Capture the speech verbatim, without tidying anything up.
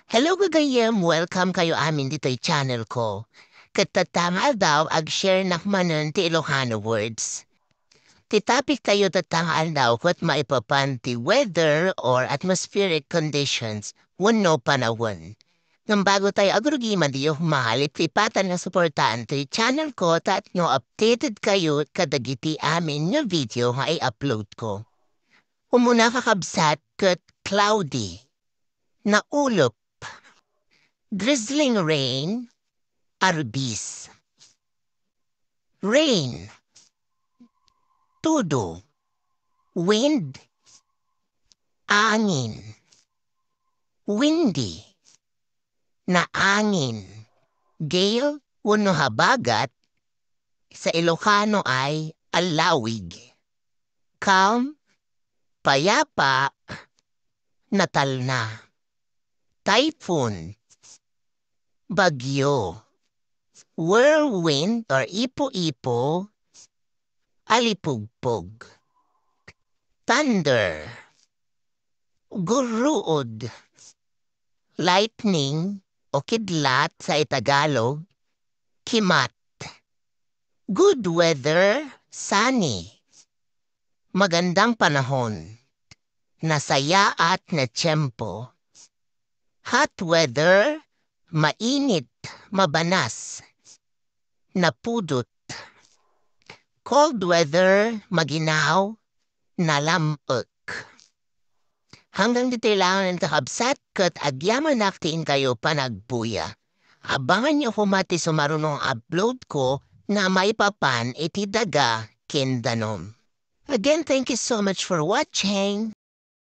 Hello, gagayyem! Welcome kayo amin ditoy channel ko. Ket tatta nga aldaw, ag-share nak manen ti Ilocano words. Ti topic tayo tatta nga aldaw ket maipapan ti weather or atmospheric conditions wenno panawen. Ngem bago tayo agrugi, madiyo mahalip ti ipatan nga suportaan ti channel ko tapno updated kayo kadagiti amin nga video nga i-upload ko. Umuna, kakabsat, ket cloudy. Naulup. Drizzling rain, arbis. Rain. Tudo. Wind. Angin. Windy. Naangin. Gale wenno habagat, sa Ilocano ay allawig. Calm, payapa, natalna. Typhoon, bagyo. Whirlwind or ipo-ipo, alipugpog. Thunder, gurruod. Lightning o kidlat sa Itagalog, kimat. Good weather, sunny. Magandang panahon. Nasayaat na tiempo. Hot weather, mainit, mabanas. Napudot. Cold weather, maginaw, nalam-ek. Hanggang ditoy lang, kakabsat, ket agyamanak ti inkayo panagbuya. Abangan niyo koma ti sumaruno nga upload ko nga maipapan iti daga ken danum. Again, thank you so much for watching.